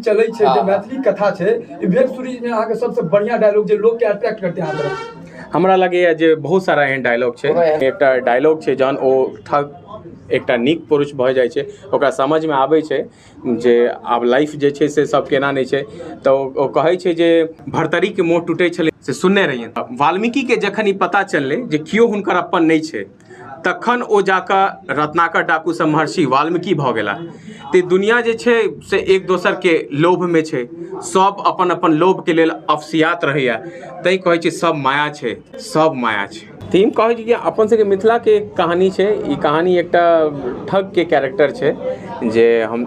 चलै छै, जे मैथिली कथा छै, ई वेब सीरीज में अहाँके सबसे बढ़िया डायलॉग जे लोग के अट्रैक्ट करते अहाँ तरफ? हमरा लगैए जे बहुत सारा एहन डायलॉग छै। एकटा डायलॉग छै जहन ओ ठग एकटा नीक पुरुष भऽ जाइ छै, ओकरा समझमे आबै छै जे आब लाइफ जे छै से सब केना नहि छै, तऽ ओ कहै छै जे भरतरीके मोह टूटै छलै से सुनने रहियनि। वाल्मीकिके जखन ई पता चललै जे केओ हुनकर अपन नहि छै, तखन ओ जाकऽ रत्नाकर डाकूसँ महर्षि वाल्मीकि भऽ गेला। तऽ दुनिया जे छै से एक दोसरके लोभमे छै, सब अपन अपन लोभके लेल अफसियात रहैए, तैँ कहै छै सब माया छै, सब माया छै। थीम कहै छै कि अपन सबके मिथिलाके एक कहानी छै। ई कहानी एकटा ठगके कैरेक्टर छै जे हम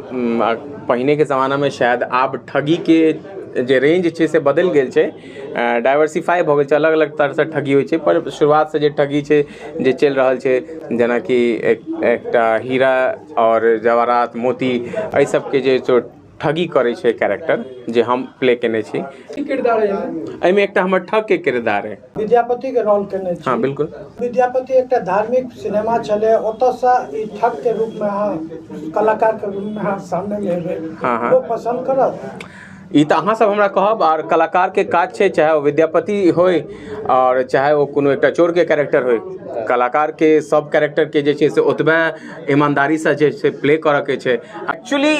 पहिनेके जमानामे शायद आब ठगीके जे रेंज छै से बदलि गेल छै, डाइवर्सिफाइ भऽ गेल छै, अलग अलग तरहसँ ठगी होइ छै, पर शुरुआतसँ जे ठगी छै जे चलि रहल छै, जेनाकि एकटा हीरा आओर जवाहरात मोती एहि सबके जे ठगी करै छै कैरेक्टर जे हम प्ले केने छी। की किरदार है एहिमे? एहिमे एकटा हमर ठगके किरदार है। विद्यापतिके रोल केने छी? हाँ बिल्कुल। विद्यापति एकटा धार्मिक सिनेमा छलै, ओतऽसँ ई ठगके रूपमे अहाँ कलाकारके रूपमे अहाँ सामनेमे एबै, हाँ। लोक पसन्द करत? ई तऽ अहाँ सब हमरा कहब, आर कलाकारके काज छै, चाहे ओ विद्यापति होइ आओर चाहे ओ कोनो एकटा चोरके कैरेक्टर होइ, कलाकारके सब कैरेक्टरके जे छै से ओतबे ईमानदारीसँ जे छै प्ले करऽके छै। एक्चुअली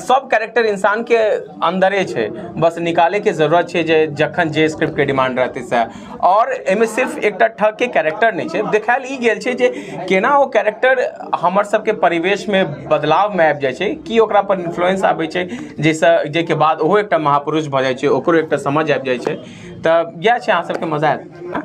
सब कैरेक्टर इंसानके अन्दरे छै, बस निकालैके जरूरत छै जे जखन जे स्क्रिप्टके डिमांड रहतै सएह। आओर एहिमे सिर्फ एकटा ठगके कैरेक्टर नहि छै, देखायल ई गेल छै जे केना ओ कैरेक्टर हमर सबके परिवेशमे बदलावमे आबि जाइ छै, की ओकरा पर इन्फ्लुएंस आबै छै, जाहिसँ जाहिके बाद ओहो एकटा महापुरुष भऽ जाइ छै, ओकरो एकटा समझ आबि जाइ छै। तऽ इएह छै, अहाँ सबके मजा आयत।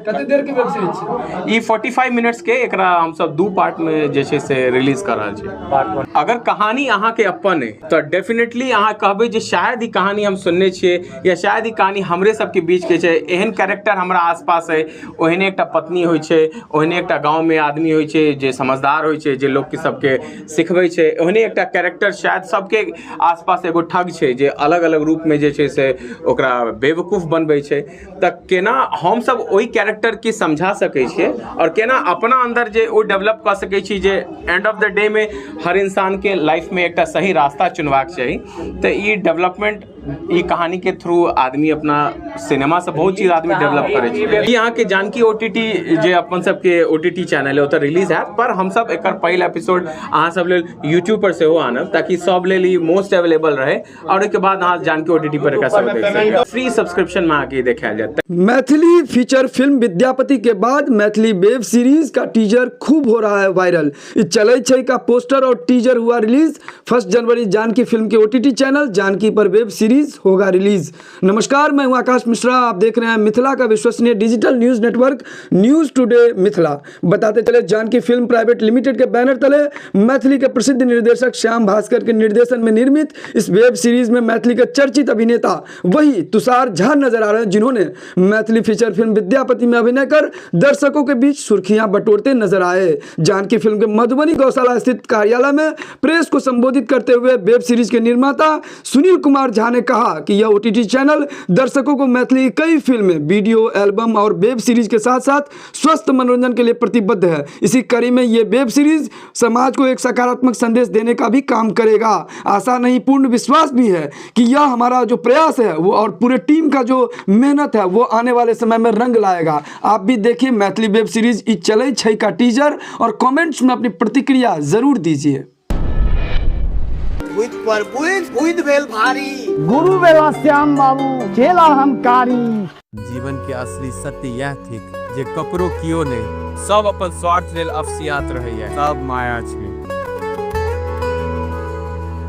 कते देर के वेब सीरीज छै? ई 45 मिनट्स के, एकरा हमसब 2 पार्ट में जे छै से रिलीज कऽ रहल छी। अगर कहानी अहाँके अपन अइ तऽ डेफिनेटली अहाँ कहबै जे शायद ई कहानी हम सुनने छियै या शायद ई कहानी हमरे सबके बीचके छै, एहन कैरेक्टर हमरा आसपास अइ, ओहने एकटा पत्नी होइ छै, ओहने एकटा गाँवमे आदमी होइ छै जे समझदार होइ छै, जे लोकके सबके सिखबै छै, ओहने एकटा कैरेक्टर शायद सबके आसपास एगो ठग छै जे अलग अलग रूपमे जे छै से ओकरा बेवकूफ बनबै छै। तऽ केना हमसब ओहि कैरेक्टरके समझा सकै छियै आओर केना अपना अन्दर जे ओ डेवलप कऽ सकै छी जे एंड ऑफ the day मे हर इंसानके लाइफमे एकटा सही रास्ता चुनबाक चाही। तऽ ई डेवलपमेंट ई कहानीके थ्रू आदमी अपना सिनेमासँ बहुत चीज आदमी डेवलप करै छै। ई अहाँके जानकी OTT जे अपन सबके OTT channel है ओतऽ रिलीज हैत, पर हमसब एकर पहिल एपिसोड अहाँ सब लेल यूट्यूब पर सेहो आनब ताकि सब लेल ई मोस्ट अवेलेबल रहे, और ओहिके बाद अहाँ जानकी OTT पर एकरा सब देख सकी। फ्री सब्सक्रिप्शन में अहाँके ई देखायल जायत। मैथिली फीचर फिल्म विद्यापति के बाद मैथिली वेब सीरीज का टीजर खूब हो रहा है वायरल। ई चलै छै का पोस्टर और टीजर हुआ रिलीज। 1 जनवरी जानकी फिल्म के ओटीटी चैनल जानकी पर वेब सीरीज होगा रिलीज। नमस्कार, मैं हूं आकाश मिश्रा, आप देख रहे हैं मिथिला का विश्वसनीय digital news network news today Mithila. बताते चले, जानकी फिल्म प्राइवेट लिमिटेड के बैनर तले मैथिली के प्रसिद्ध निर्देशक श्याम भास्कर के निर्देशन में निर्मित इस वेब सीरीज में मैथिली के चर्चित अभिनेता वही तुषार झा नजर आ रहे हैं, जिन्होंने मैथिली फीचर फिल्म विद्यापति में अभिनय कर दर्शकों के बीच सुर्खियां बटोरते नजर आए। जानकी फिल्म के मधुबनी गौशाला स्थित कार्यालय में प्रेस को संबोधित करते हुए वेब सीरीज के निर्माता सुनील कुमार झा ने कहा कि यह ओटीटी चैनल दर्शकों को मैथिली कई फिल्में, वीडियो एल्बम और वेब सीरीज के साथ साथ स्वस्थ मनोरंजन के लिए प्रतिबद्ध है। इसी कड़ी में ये वेब सीरीज समाज को एक सकारात्मक संदेश देने का भी काम करेगा। आशा नहीं, पूर्ण विश्वास भी है कि यह हमारा जो प्रयास है वो और पूरे टीम का जो मेहनत है वो आने वाले समय में रंग लाएगा। आप भी देखिए मैथिली वेब सीरीज ई चलै छै का टीजर और कमेंट्स में अपनी प्रतिक्रिया जरूर दीजिए। बुद्धि पर बुद्धि बुद्धि भेल भारी, गुरु भेला श्याम बाबू चेला हम कारी। जीवन के असली सत्य यह थिक जे ककरो कियो नहीं, सब अपन स्वार्थ लेल अफसियात रहैया, सब माया छै।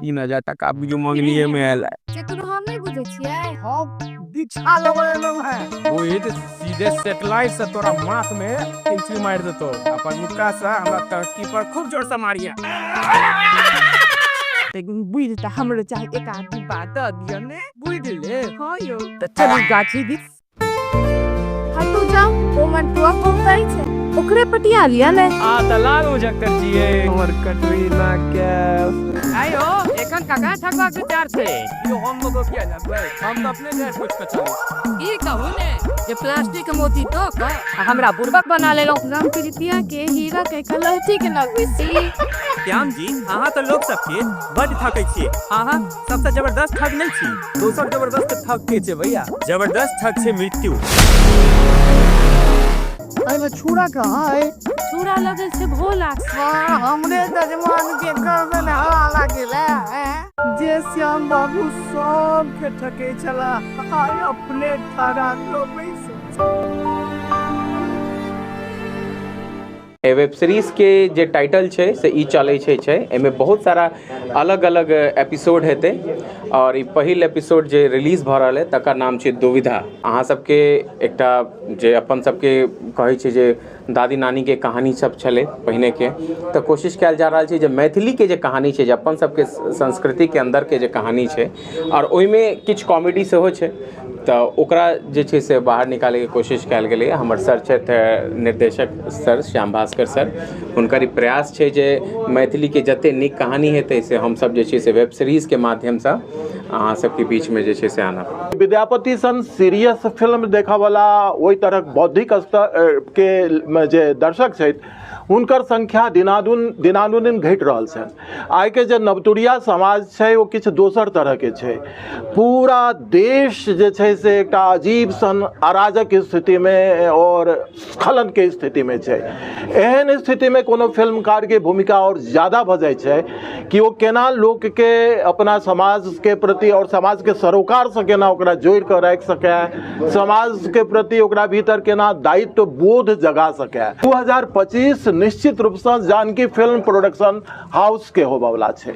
3000 टका बुझू मंगनीये में आयल। केकरो हम नहि बुझै छियै। हम दीक्षा लेबै एलहुँ हैं। ओहि तऽ सीधे सेटेलाइट से तोरा माथ में एंट्री मारि देतौ। अपन मुक्का से हमरा तरक्की पर खूब जोर से मारिया। बुझि तऽ हमरो चाहे एक आध डिब्बा दऽ दिअ ने। बुझि ले। हँ यौ। तऽ चलू गाछी दिस। हटू जाउ, ओ मंटुआ बहुतै छै। ओकरे पटिया लिया ने। आ त लागू जक्कर छियै हमर कटरीना कैफ। आयो एखन कका ठकवा के विचार छै? यो हम लोग किया लेबै, हम त अपने जाय पूछ के चली। ई कहू ने जे प्लास्टिक मोती तो क हमरा बुड़बक बना लेलौ। रामप्रीतिया के हीरा के कलहटी के लगबै छी। श्याम जी अहाँ तऽ लोक सबके बड ठकै छियै। अहाँ सबसँ जबरदस्त ठग नहि छी। दोसर जबरदस्त ठग के छै भैया? जबरदस्त ठग छै मृत्यु। एहिमे छुरा कहाँ है? छुरा लगल छै भोला। हमरे जजमान के गर्दन हवा लागल है। जे श्याम बाबू सबके ठकै छला, आइ अपने ठगा के बैसल। वेब सीरीज के जे टाइटल छै से ई चलै छै छै। एहिमे बहुत सारा अलग अलग एपिसोड हेतै और ई पहिल एपिसोड जे रिलीज भऽ रहल है तकर नाम छै दुविधा। अहाँ सबके एकटा जे अपन सबके कहै छै जे दादी नानी के कहानी सब छलै पहिने के, तऽ कोशिश कयल जा रहल छै जे मैथिली के जे कहानी छै, जे अपन सबके संस्कृति के अंदर के जे कहानी छै और ओहिमे किछु कॉमेडी सेहो छै, तऽ ओकरा जे छै से बाहर निकालैके कोशिश कयल गेलैए। हमर सर छथि निर्देशक सर श्याम भास्कर सर, हुनकर ई प्रयास छै जे मैथिलीके जते नीक कहानी हेतै से हमसब जे छै से वेब सीरीजके माध्यमसँ अहाँ सबके बीचमे जे छै से आनब। विद्यापति सन सीरियस फिल्म देखऽवला ओहि तरहक बौद्धिक स्तर के जे दर्शक छथि हुनकर संख्या दिनानुदिन घटि रहल छनि। आइके जे नवतुरिया समाज छै ओ किछु दोसर तरहके छै। पूरा देश जे छै से एकटा अजीब सन अराजक स्थितिमे और स्खलनके स्थितिमे छै। एहन स्थितिमे कोनो फिल्मकारके भूमिका और ज़्यादा भऽ जाइ छै कि ओ केना लोकके अपना समाजके प्रति और समाजके सरोकारसँ केना ओकरा जोड़ि कऽ राखि सकै, समाजके प्रति ओकरा भीतर केना दायित्व बोध जगा सकै। 2025 निश्चित रूपसँ जानकी फिल्म प्रोडक्शन हाउस के होबऽवला छै।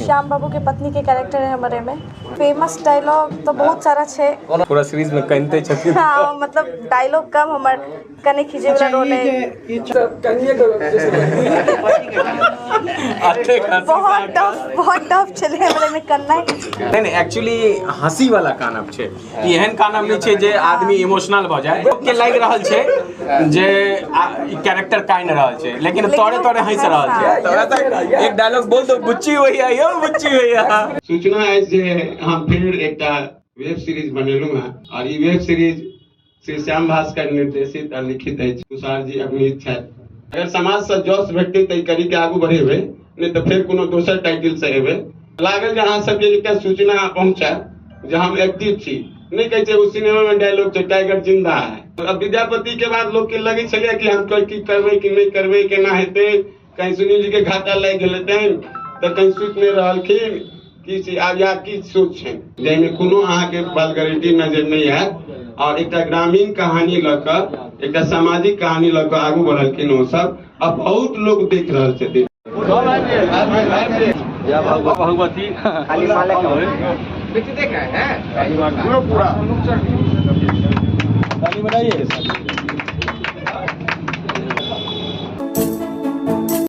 श्याम बाबू के पत्नी के कैरेक्टर है हमारे में। फेमस डायलॉग तो बहुत सारा छै। पूरा सीरीज में कनिते छथिन। हाँ, मतलब डायलॉग कम, हमर कने खींचे वाला रोल है। बहुत टफ छलै हमरा में करना। नहीं नहीं, एक्चुअली हंसी वाला कानब छै। एहन कानब नहीं छै जे आदमी इमोशनल भ जाए। के लागि रहल छै जे कैरेक्टर कानि रहल छै, लेकिन तोरे तोरे हंस रहल छै। एक डायलॉग बोल दो, बुच्ची भैया यो बुच्ची भैया। सूचना अछि जे हम फिर एकटा वेब सीरीज बनेलहुँ हैं और ई वेब सीरीज श्री श्याम भास्कर निर्देशित और लिखित अछि। तुषार जी अभिनीत छथि। अगर समाज से जस भेटतै तऽ ई कड़ी के आगू बढ़ेबै, नहीं तऽ फेर कोनो दोसर टाइटल से एबै। लागल जे अहाँ सबके एकटा सूचना पहुँचाय जे हम एक्टिव छी। नहीं कहै छै ओ सिनेमा में डायलॉग छै टाइगर जिंदा है। अब विद्यापति के बाद लोग के लगै छलै कि हम की करबै कि नहीं करबै, केना हेतै। कहीं सुनील जी के घाटा लागि गेल हेतनि तऽ कहीं सुति नहि रहलखिन कि आब या की सोच छै, जाहिमे कोनो अहाँके वल्गैरिटी नजर नहि आयत। और एकटा ग्रामीण कहानी लऽ कऽ, एकटा सामाजिक कहानी लऽ कऽ आगू बढ़लखिन ओ सब। अब बहुत लोग देख रहल छथिन। भगवती पूरा।